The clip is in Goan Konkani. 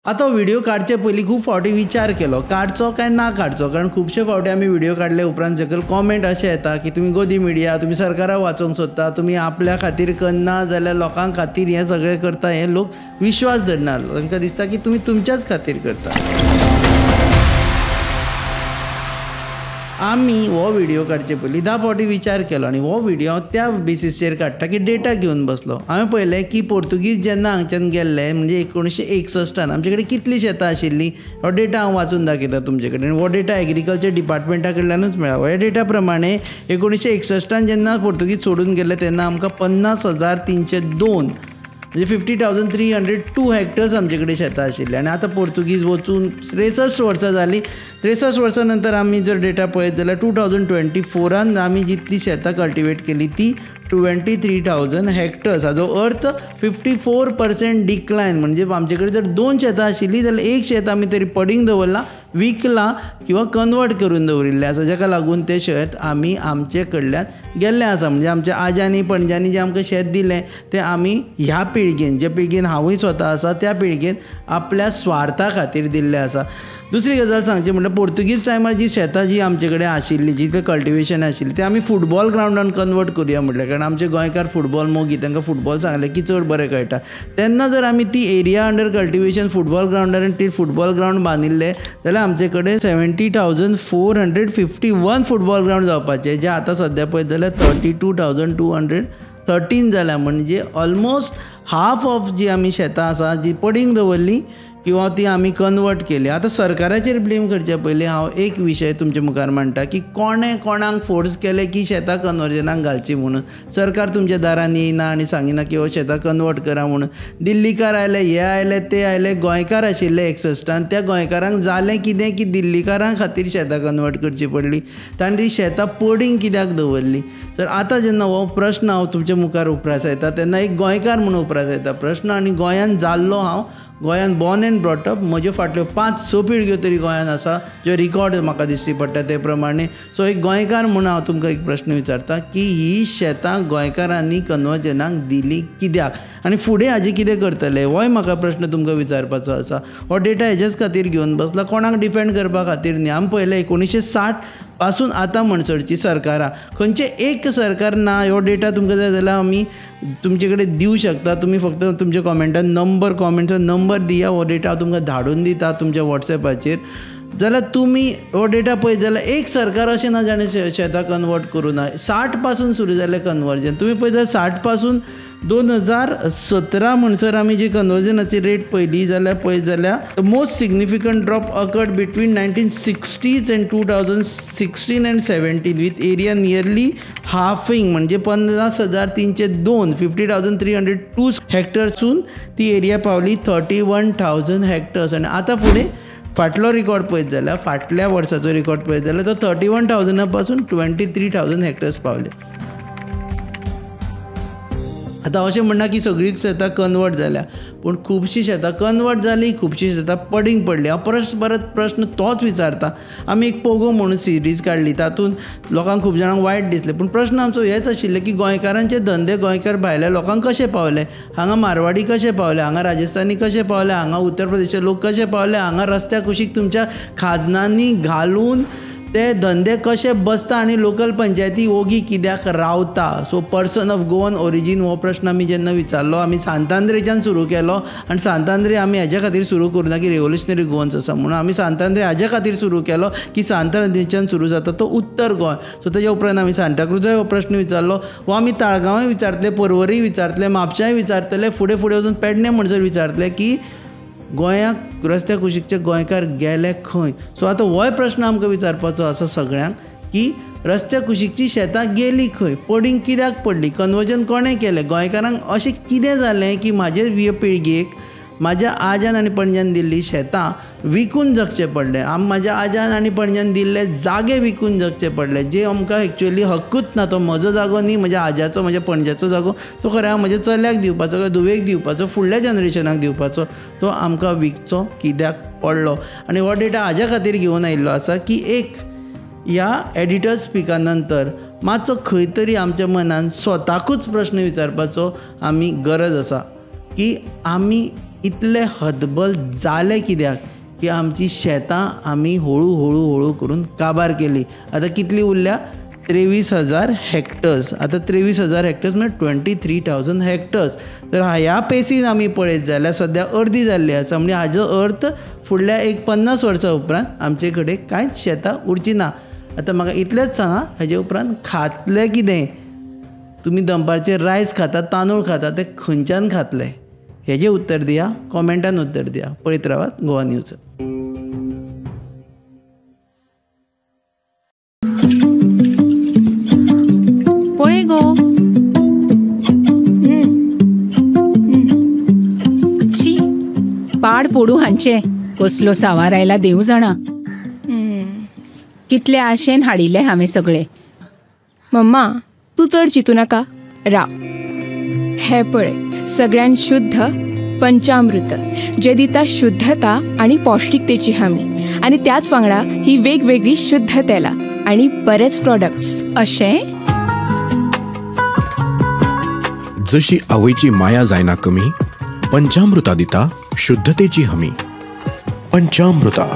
आतां व्हिडिओ काडचे पयलीं खूब फावटी विचार केलो काडचो काय ना काडचो, कारण खुबशे फावटी आमी व्हिडिओ काडले उपरांत सकयल कॉमेंट अशें येता की तुमी गोदी मिडिया, तुमी सरकाराक वाचोवंक सोदता, तुमी आपल्या खातीर करना जाल्यार लोकां खातीर हें सगळें करता, हें लोक विश्वास धरना, तांकां दिसता की तुमी तुमच्याच खातीर करता। आमी हो व्हिडिओ काडचे पयलीं 10 फावटी विचार केलो आनी हो व्हिडिओ हांव त्या बेसीसचेर काडटा की डेटा घेवन बसलो। हांवें पळयलें की पोर्तुगीज जेन्ना हांगच्यान गेल्ले म्हणजे 1961 आमचे कडेन कितलीं शेतां आशिल्लीं हो डेटा हांव वाचून दाखयता तुमचे कडेन। हो डेटा एग्रीकल्चर डिपार्टमेंटा कडल्यानूच मेळ्ळा। ह्या डेटा प्रमाणे 1961 जेन्ना पोर्तुगीज सोडून गेले तेन्ना आमकां 50,302 म्हणजे 50,302 हॅक्टर्स आमचे कडेन शेतां आशिल्लीं। आनी आतां पोर्तुगीज वचून 63 वर्सां जालीं। 63 वर्सां नंतर आमी जर डेटा पळयत जाल्यार 2024 आमी जितली शेतां कल्टिवेट केली ती 23,000 हॅक्टर्स, हाजो अर्थ 54% डिक्लायन। म्हणजे आमचे कडेन जर 2 शेतां आशिल्लीं जाल्यार एक शेत आमी तरी पडींग दवरलां, विकलां किंवा कन्वर्ट करून दवरिल्लें आसा, जाका लागून तें शेत आमी आमचे कडल्यान गेल्लें आसा। म्हणजे आमच्या आज्यांनी पणज्यांनी जें आमकां शेत दिलें तें आमी ह्या पिळगेन, ज्या पिळगेन हांवूय स्वता आसा त्या पिळगेन आपल्या स्वार्था खातीर दिल्लें आसा। दुसरी गजाल सांगची म्हणल्यार पोर्तुगीज टायमार जी शेतां जी आमचे कडेन आशिल्लीं, जितलें कल्टिवेशन आशिल्लें तें आमी फुटबॉल ग्रावंडान कन्वर्ट करुया म्हटलें, कारण आमचे गोंयकार फुटबॉल मोगी, तांकां फुटबॉल सांगलें की चड बरें कळटा। तेन्ना जर आमी ती एरिया अंडर कल्टिवेशन फुटबॉल ग्रावंडार आनी ती फुटबॉल ग्रावंड बांदिल्लें जाल्यार आमचे कडेन 70,451 फुटबॉल ग्रावंड जावपाचे, जे आतां सद्या पळयत जाल्यार 32,213 जाल्या। म्हणजे ऑलमोस्ट हाफ ऑफ जी आमी शेतां आसा जी पडींग दवरली किंवा ती आमी कन्वर्ट केली। आतां सरकाराचेर ब्लेम करचे पयलीं हांव एक विशय तुमचे मुखार मांडटा की कोणें कोणाक फोर्स केलें की शेतां कन्वर्जनाक घालची म्हणून। सरकार तुमच्या दारान येयना आनी सांगिना की हो शेतां कन्वर्ट करा म्हणून। दिल्लीकार आयले, हे आयले, ते आयले, गोंयकार आशिल्ले 61 त्या गोंयकारांक जालें कितें की दिल्लीकारां खातीर शेतां कन्वर्ट करची पडली, तांणी ती शेतां पडींग कित्याक दवरली। तर आतां जेन्ना हो प्रश्न हांव तुमच्या मुखार उप्रासायता तेन्ना एक गोंयकार म्हणून उप्रासायता प्रश्न, आनी गोंयान जाल्लो हांव, गोंयान बॉर्न एंड ब्रॉट अप, म्हज्यो फाटल्यो 5-6 पिळग्यो तरी गोंयान आसा ज्यो रिकॉर्ड म्हाका दिश्टी पडटा ते प्रमाणे। सो एक गोंयकार म्हणून हांव तुमकां एक प्रश्न विचारता की ही शेतां गोंयकारांनी कन्वर्जनाक दिली कित्याक आनी फुडें हाजें कितें करतले, होय म्हाका प्रश्न तुमकां विचारपाचो आसा। हो डेटा हेज्याच खातीर घेवन बसला, कोणाक डिफेंड करपा खातीर न्ही। आमी पळयलें 1960 पासून आतां म्हणसरची सरकारां खंयचें एक सरकार ना। हो डेटा तुमकां जाय जाल्यार आमी तुमचे कडेन दिवं शकता, तुमी फक्त तुमच्या कॉमेंटान नंबर, कॉमेंटान नंबर दिया, हो डेटा हांव तुमकां धाडून दिता तुमच्या वॉट्सएपाचेर। जाल्यार तुमी हो डेटा पळयत जाल्यार एक सरकार अशें ना जाणें शेतां कन्वर्ट करूं ना। 60 पासून सुरू जालें कन्वर्जन, तुमी पळयत जाल्यार 60 पासून 2017 म्हणसर आमी जी कन्वर्जनाची रेट पळयली जाल्यार पळयत जाल्यार the most significant drop occurred between 1960s and 2016 and 17 with area nearly halving, म्हणजे 50,302 50,302 हॅक्टर्सून ती एरिया पावली 31,000 हॅक्टर्स। आनी आतां फुडें फाटलो रिकॉर्ड पळयत जाल्यार फाटल्या वर्साचो रिकॉर्ड पळयत जाल्यार तो 31,000 पासून 23,000 हॅक्टर्स पावले। आतां अशें म्हणना की सगळीं शेतां कन्वर्ट जाल्या, पूण खुबशीं शेतां कन्वर्ट जालीं, खुबशीं शेतां पडींग पडलीं। हांव परत प्रश्न तोच विचारता। आमी एक पोगो म्हणून सिरीज काडली, तातूंत लोकांक खूब जाणांक वायट दिसलें, पूण प्रश्न आमचो हेच आशिल्ले की गोंयकारांचे धंदे गोंयकार भायल्या लोकांक कशे पावले, हांगा मारवाडी कशे पावले, हांगा राजस्थानी कशे पावले, हांगा उत्तर प्रदेशचे लोक कशे पावले, हांगा रस्त्या कुशीक तुमच्या खाजनांनी घालून ते धंदे कशे बसता आनी लोकल पंचायती ओगी कित्याक रावता। So person of Goan origin हो प्रश्न आमी जेन्ना विचारलो, आमी सांतांद्रेच्यान सुरू केलो आनी सांतांद्रे आमी हेज्या खातीर सुरू करूं ना की रेवोल्युशनरी गोवन्स आसा म्हणून आमी सांतांद्रे हाज्या खातीर सुरू केलो की सांतांद्रेच्यान सुरू जाता तो उत्तर गोंय। सो तेज्या उपरांत आमी सांताक्रुजाय हो प्रश्न विचारलो, हो आमी ताळगांवाय विचारतले, पर्वरीय विचारतले, म्हापशाय विचारतले, फुडें फुडें वचून पेडणे म्हणसर विचारतले की गोंयाक रस्त्या कुशीकचे गोंयकार गेले खंय। सो आतां होय प्रश्न आमकां विचारपाचो आसा सगळ्यांक की रस्त्या कुशीकची शेतां गेली खंय, पडींग कित्याक पडली, कन्वर्जन कोणें केलें, गोंयकारांक अशें कितें जालें की म्हाजे पिळगेक म्हाज्या आज्यान आनी पणज्यान दिल्ली शेतां विकून जगचें पडलें, म्हाज्या आज्यान आनी पणज्यान दिल्ले जागे विकून जगचे पडले, जे आमकां एक्चुअली हक्कूच ना। तो म्हजो जागो न्ही, म्हज्या आज्याचो म्हज्या पणज्याचो जागो, तो खरें हांव म्हज्या चल्याक दिवपाचो काय धुवेक दिवपाचो, फुडल्या जनरेशनाक दिवपाचो, तो आमकां विकचो कित्याक पडलो। आनी हो डेटा हाज्या खातीर घेवन आयिल्लो आसा की एक ह्या एडिटर्स स्पिका नंतर मातसो खंय तरी आमच्या मनान स्वताकूच प्रश्न विचारपाचो आमी गरज आसा की आमी इतले हतबल जाले कित्याक की आमची शेतां आमी हळू हळू हळू करून काबार केली. आतां कितली उरल्या 23,000 हॅक्टर्स. आतां 23,000 हॅक्टर्स म्हणजे 23,000 हॅक्टर्स. तर ह्या पेसीन आमी पळयत जाल्यार सद्या अर्दी जाल्ली आसा, म्हणजे हाजो अर्थ फुडल्या एक 50 वर्सां उपरांत आमचे कडेन कांयच शेतां उरची ना. आतां म्हाका इतलेंच सांगा, हाजे उपरांत खातले कितें? तुमी दनपारचे रायस खाता, तांदूळ खाता, ते खंयच्यान खातले? हेजें उत्तर दिया, कॉमेंटान उत्तर दिया. पळयत रावात गोवा न्यूज. पळय गो, शी पाड पोडू हांचे, कसलो सावार आयला देव जाणा. कितले आशेन हाडिल्ले हांवें सगळे. मम्मा तूं चड चिंतू नाका, राव. हे पळय सगळ्यान शुद्ध पंचामृत जे दिता शुद्धता आनी पौष्टिकतेची हमी, आनी त्याच वांगडा ही वेगवेगळी शुद्ध तेलां आनी बरेच प्रॉडक्ट्स. अशें जशी आवयची माया जायना कमी, पंचामृता दिता शुद्धतेची हमी. पंचामृता.